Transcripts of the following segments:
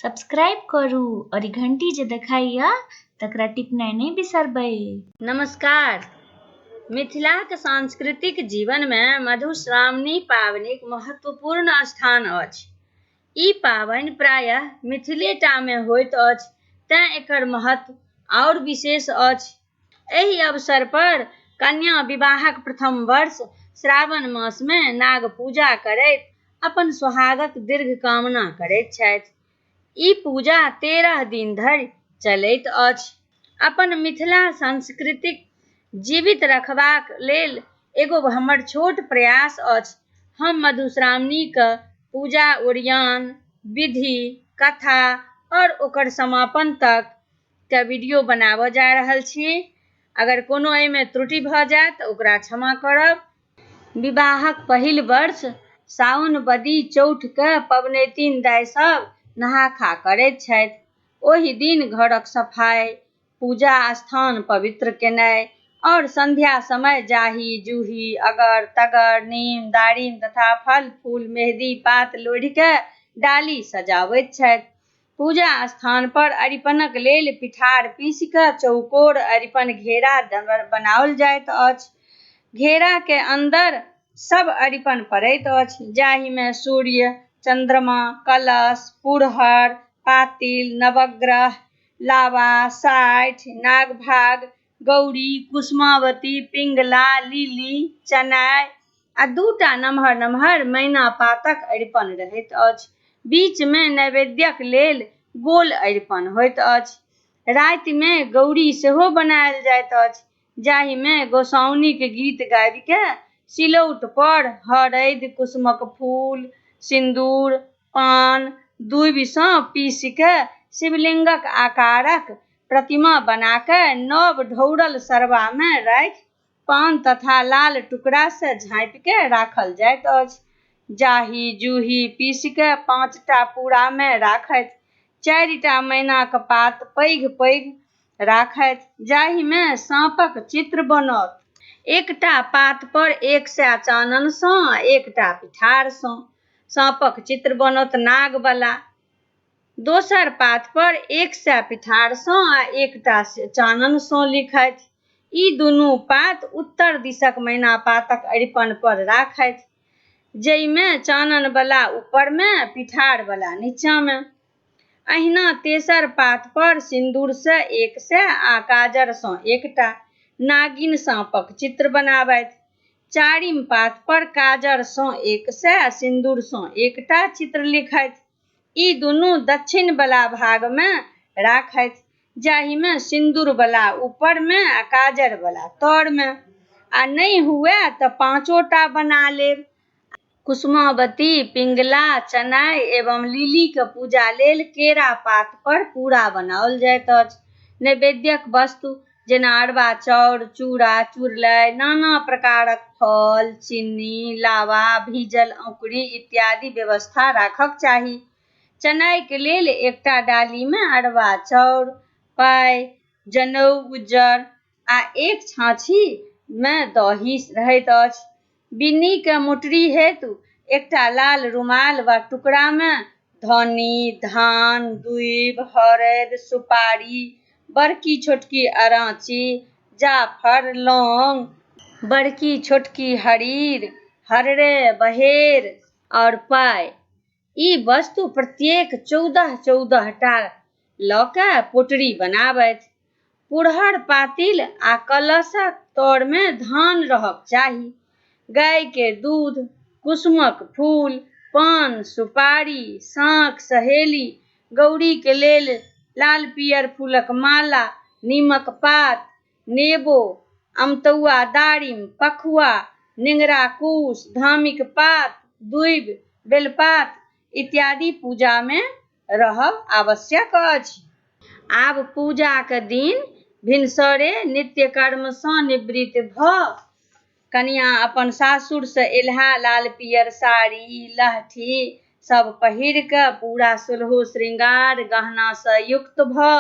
Subscribe करू और ई घंटी जे देखाइया तकरा टिपनाइ नहि बिसरबै। नमस्कार। मिथिलाक सांस्कृतिक जीवनमे मधुश्रावणी पाबनिक महत्वपूर्ण स्थान अछि। ई पाबनि प्रायः मिथिलेटामे होइत अछि तेँ एकर महत्व आओर विशेष अछि। एहि अवसर पर कन्या विवाहक प्रथम वर्ष श्रावण मासमे नाग पूजा करैत अपन सोहागक दीर्घ कामना करैत छथि। ई पूजा 13 दिन धरि चलैत अछि। अपन मिथिला संस्कृतिक जीवित रखबाक लेल एगो हमर छोट प्रयास अछि। हम मधुश्रावणीक पूजा ओरियान, विधि, कथा आओर ओकर समापन तक के वीडियो बनाबऽ जा रहल छी। अगर कोनो एहिमे त्रुटि भऽ जायत तऽ ओकरा क्षमा करब। विवाहक पहिल वर्ष साओन बदी चौठकेँ पबनैतिन दाइ सभ नहा खा करैत छथि। ओहि दिन घरक सफाइ, पूजा स्थान पवित्र केनाइ आओर संध्या समय जाही, जूही, अगर, तगर, नीम, दारिम तथा फल, फूल, मेहदी, पात लोढ़ि कऽ डाली सजाबैत छथि। पूजा स्थान पर अरिपनक लेल पिठार पीसि कऽ चौकोर अरिपन घेरा बनाओल जाइत अछि। घेरा के अन्दर सब अरिपन पड़ैत अछि जाहि मे सूर्य, चन्द्रमा, कलश, पुरहर, पातिल, नवग्रह, लावा, साठि, नागभाग, गौरी, कुसुमावती, पिंगला, लिली, चनाइ आ दूटा नमहर-नमहर मैना पातक अरिपन रहैत अछि। बीचमे नैवेद्यक लेल गोल अरिपन होइत अछि। रातिमे गौरी सेहो बनायल जाइत अछि जाहिमे गोसाउनिक गीत गाबि कऽ सिलौट पर हरदि, कुसुमक फूल, सिन्दूर, पान, दूबिसँ पीसि कऽ शिवलिंगक आकारक प्रतिमा बना कऽ नव ढौरल सरबामे राखि पान तथा लाल टुकड़ासँ झाँपि कऽ राखल जाइत अछि। जाही जूही पीसि कऽ पाँचटा पूरामे राखथि। चारिटा मैनाक पात पैघ-पैघ राखथि जाहिमे साँपक चित्र बनत। एकटा पात पर 100 चाननसँ आ एकटा पिठारसँ साँपक चित्र बनत नागवला। दोसर पात पर 100 पिठारसँ आ एकटा चाननसँ लिखथि। ई दुनू पात उत्तर दिसक मैना पातक अरिपन पर राखथि जाहिमे चाननवला ऊपरमे पिठारवला नीचाँमे। अहिना तेसर पात पर सिन्दूरसँ 100 आ काजरसँ एकटा नागिन साँपक चित्र बनाबथि। चारिम पात पर काजरसँ 100 आ सिन्दूरसँ एकटा चित्र लिखथि। ई दुनू दक्षिणवला भागमे राखथि जाहिमे सिन्दूरवला ऊपरमे आ काजरवला तरमे। आ नहि हुअए तँ पाँचोटा बना लेब। कुसुमावती, पिंगला, चनाइ एवं लिलीक पूजा लेल केरा पात पर पूरा बनाओल जाइत अछि। नैवेद्यक वस्तु जेना अरबा चाउर, चूड़ा, चुड़लाइ, नाना प्रकारक फल, चीनी, लावा, भीजल औंकुरी इत्यादि व्यवस्था राखक चाही। चनाइक लेल एकटा डालीमे अरबा चाउर, पाइ, जनउ उज्जर आ एक छाँछीमे दही रहैत अछि। बिन्नीक मोटरी हेतु एकटा लाल रुमाल वा टुकड़ामे धनी, धान, दूबि, हरदि, सुपारी, बड़की छोटकी अराँची, जाफर, लौंग, बड़की छोटकी हरीर, हररे, बहेर आओर पाइ ई वस्तु प्रत्येक 14-14 टा लऽ कऽ पोटरी बनाबथि। पुरहर पातिल आ कलशक तरमे धान रहक चाही। गायके दूध, कुसुमक फूल, पान, सुपारी, साँख, सहेली, गौरीक लेल लाल पीयर फूलक माला, नीमक पात, नेबो, अमतौआ दारिम, पखुआ, नेंगरा कुश, धामिक पात, दूबि, बेलपात इत्यादि पूजामे रहब आवश्यक अछि। आब पूजाक दिन भिनसरे नित्यकर्मसँ निवृत्त भऽ कनियाँ अपन सासुरसँ एलहा लाल पीयर साड़ी, लहठी सभ पहिर कऽ पूरा सोलहो श्रृंगार गहनासँ युक्त भऽ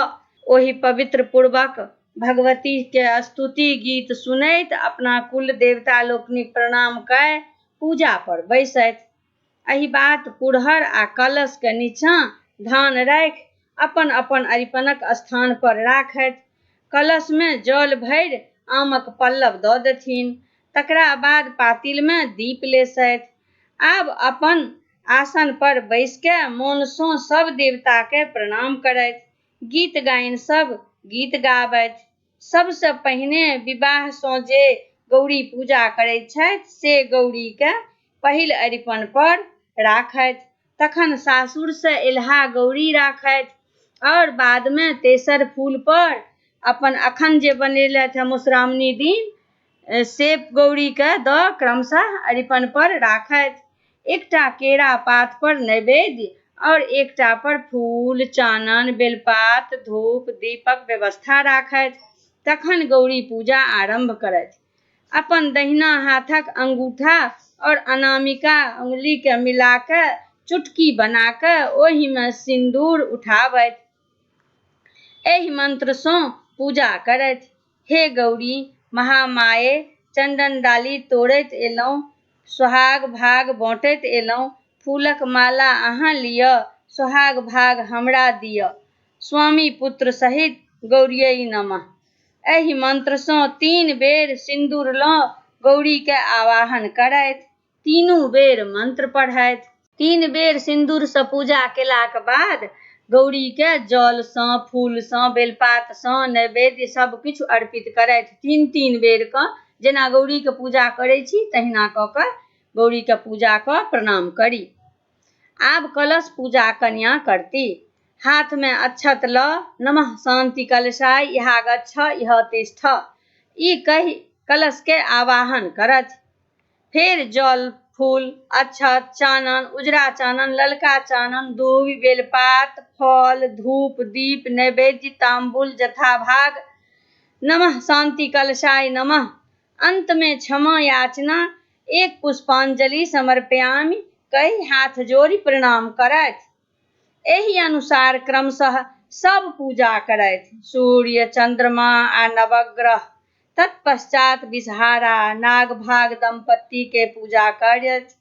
ओहि पवित्र पूर्वक भगवतीके स्तुति गीत सुनैत अपना कुल देवता लोकनिक प्रणाम कय पूजा पर बैसथि। एहि बात पुरहर आ कलशके नीचाँ धान राखि अपन-अपन अरिपनक स्थान पर राखथि। कलशमे जल भरि आमक पल्लव दऽ देथिन। तकरा बाद पातिलमे दीप लेसथि। आब अपन आसन पर बैसि कऽ मोनसँ सभ देवताकेँ प्रणाम करथि। गीत-गाइन सभ गीत गाबथि। सभसँ पहिने विवाहसँ जे गौरी पूजा करैत छथि से गौरीकेँ पहिल अरिपन पर राखथि। तखन सासुरसँ एलहा गौरी राखथि आओर बादमे तेसर फूल पर अपन अखन जे बनेलथि हेँ मधुश्रावणी दिन से गौरीकेँ दऽ क्रमशः अरिपन पर राखथि। एकटा केरा पात पर नैवेद्य आओर एकटा पर फूल, चानन, बेलपात, धूप, दीपक व्यवस्था राखथि। तखन गौरी पूजा आरम्भ करथि। अपन दहिना हाथक अंगूठा आओर अनामिका अंगुलीकेँ मिला कऽ चुटकी बना कऽ ओहिमे सिन्दूर उठाबथि। एहि मन्त्रसँ पूजा करथि, हे गौरी महामाये, चन्दन डाली तोड़ैत एलहुँ, सोहाग भाग बँटैत एलहुँ, फूलक माला अहाँ लिअ, सोहाग भाग हमरा दिअ। स्वामी पुत्र सहित गौरियै नमः। एहि मन्त्रसँ तीन बेर सिन्दूर लऽ गौरीकेँ आवाहन करथि। तीनू बेर मन्त्र पढ़थि। तीन बेर सिन्दूरसँ पूजा केलाक बाद गौरीकेँ जलसँ, फूलसँ, बेलपातसँ नैवेद्य सभ किछु अर्पित करथि। तीन-तीन बेरके जेना गौरीके पूजा करै छी तहिना कऽ कऽ गौरीके पूजा कऽ प्रणाम करी। आब कलश पूजा कनियाँ करती। हाथमे अक्षत लऽ नमः शान्ति कलशाय इहागच्छ इह तिष्ठ ई कहि कलशकेँ आवाहन करथि। फेर जल, फूल, अक्षत, चानन, उजरा चानन, ललका चानन, दूबि, बेलपात, फल, धूप, दीप, नैवेद्य, ताम्बुल जथाभाग नमः शान्ति कलशाय नमः। अन्तमे क्षमा याचना एक पुष्पांजलि समर्पयामि कहि हाथ जोड़ि प्रणाम करथि। एहि अनुसार क्रमशः सब पूजा करथि, सूर्य, चन्द्रमा आ नवग्रह। तत्पश्चात विषहारा, नागभाग दम्पत्ति के पूजा करथि।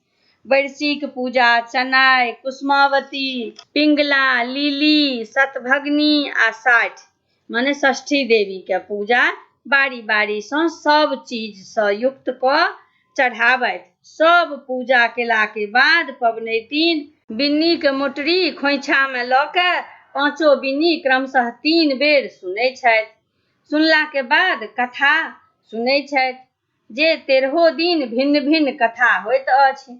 बरसीक पूजा चनाइ, कुसुमावती, पिंगला, लीली, सतभगनी आ 60 माने षष्ठी देवीके पूजा बारी बारीसँ सब चीजसँ युक्त कऽ चढ़ाबथि। सब पूजा केलाके बाद पबनैतिन बिन्नीके मोटरी खोइछामे लऽ कऽ पाँचो बिन्नी क्रमशः तीन बेर सुनै छथि। सुनलाके बाद कथा सुनै छथि जे तेरहो दिन भिन्न-भिन्न कथा होइत अछि।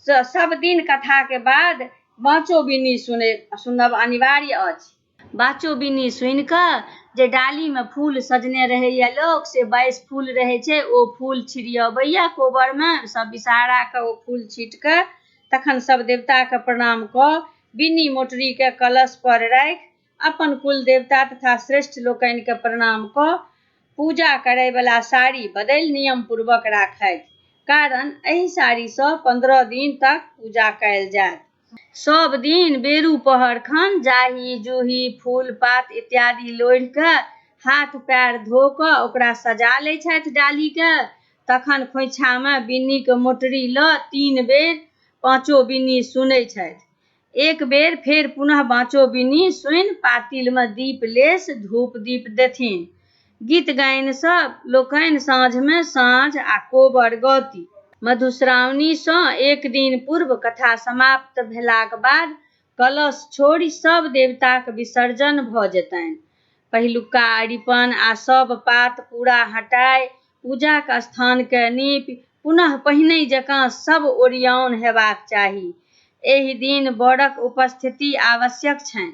सब दिन कथाके बाद बाँचो बिन्नी सुनब अनिवार्य अछि। बाँचो बिन्नी सुनि कऽ जे डालीमे फूल सजने रहैए लोक से 22 फूल रहै छै ओ फूल छिड़ियबैए कोबरमे सब विषहाराके ओ फूल छीटि कऽ तखन सब देवताके प्रणाम कऽ बिन्नी मोटरीके कलशपर राखि अपन कुल देवता तथा श्रेष्ठ लोकनिके प्रणाम कऽ पूजा करयवला साड़ी बदलि नियमपूर्वक राखथि कारण एहि साड़ीसँ 15 दिन तक पूजा कयल जायत। सब दिन बेरू पहर खन जाही जूही फूल पात इत्यादि लोढ़ि कऽ हाथ पएर धो कऽ ओकरा सजा लै छथि डालीके। तखन खोइछामे बिन्नीके मोटरी लऽ तीन बेर पाँचो बिन्नी सुनै छथि। एक बेर फेर पुनः बाँचो बिन्नी सुनि पातिलमे दीप लेस धूप दीप देथिन। गीत गाइन सब लोकनि साँझमे साँझ आ कोबर गौती। मधुश्रावणीसँ एक दिन पूर्व कथा समाप्त भेलाक बाद कलश छोड़ि सब देवताक विसर्जन भऽ जेतनि। पहिलुका अरिपन आ सब पात पूरा हटाय पूजाक स्थानकेँ नीपि पुनः पहिनहि जकाँ सब ओरियाओन हेबाक चाही। एहि दिन वरक उपस्थिति आवश्यक छनि।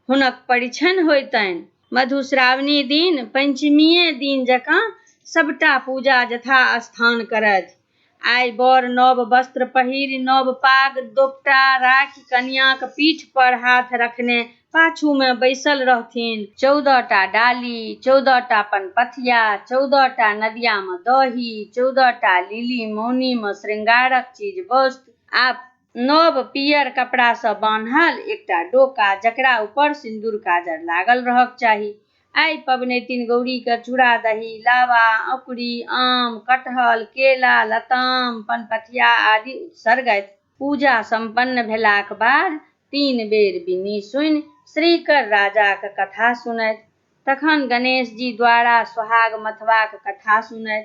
हुनक परिछनि होइतनि। मधुश्रावणी दिन पंचमीए दिन जकाँ सभटा पूजा यथास्थान करथि। आइ वर नव वस्त्र पहिरि नव पाग दोपटा राखि कनियाँक पीठ पर हाथ रखने पाछूमे बैसल रहथिन। 14 टा डाली, 14 टा पनपथिया, 14 टा नदियामे दही, 14 टा लीली मौनीमे श्रृंगारक चीज-वस्तु आ नव पीयर कपड़ासँ बान्हल एकटा डोका जकरा ऊपर सिन्दूर काजर लागल रहक चाही। आइ पबनैतिन गौरीकेँ चूड़ा-दही, लावा, अँकुरी, आम, कटहल, केला, लताम, पनपथिया आदि उत्सर्गथि। पूजा सम्पन्न भेलाक बाद तीन बेर बिनी सुनि श्रीकर राजाक कथा सुनथि। तखन गणेश जी द्वारा सोहाग मथबाक कथा सुनथि।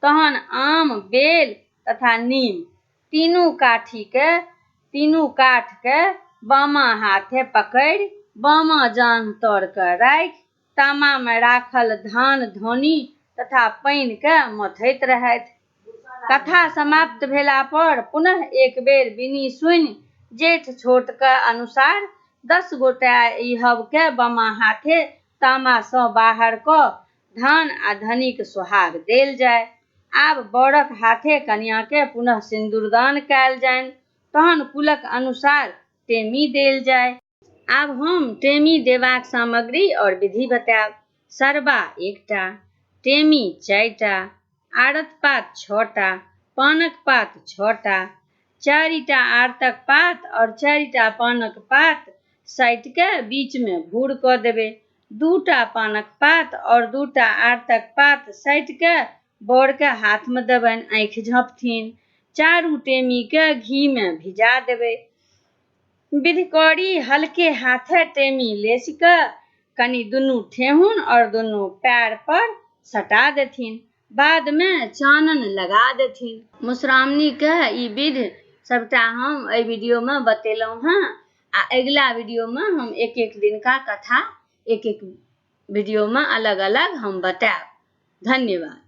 तहन आम, बेल तथा नीम तीनू काठीके तीनू काठके बामा हाथे पकड़ि बामा जाँघ तर कऽ राखि तामामे राखल धान, धनी तथा पानिके मथैत रहथि। कथा समाप्त भेला पर पुनः एक बेर बिनी सुनि जेठ छोटके अनुसार 10 गोटे इहबके बामा हाथे तामासँ बाहर कऽ धान आ धनीक सोहाग देल जाय। आब बरक हाथे कनियाँकेँ पुनः सिन्दूरदान कयल जानि, तहन कुलक अनुसार टेमी देल जाय। आब हम टेमी देबाक सामग्री और विधि बतायब। सरबा एकटा, टेमी 4टा, आरत पात 6टा, पानक पात 6टा, 4टा आरतक पात और 4टा पानक पात साटि कऽ बीचमे भूर कऽ देबै। 2टा पानक पात और 2टा आरतक पात साटि कऽ बरके हाथमे देबनि, आँखि झँपथिन। चारू टेमीके घीमे भिजा देबै। विधकरी हल्के हाथे टेमी लेसि कऽ कनि दुनू ठेहुन और दुनू पैर पर सटा देथिन। बादमे चानन लगा देथिन। मधुश्रावणीके ई विधि सबटा हम एहि वीडियोमे बतेलहुँ हँ आ अगिला वीडियोमे हम एक एक दिनका कथा एक एक वीडियोमे अलग अलग हम बतायब। धन्यवाद।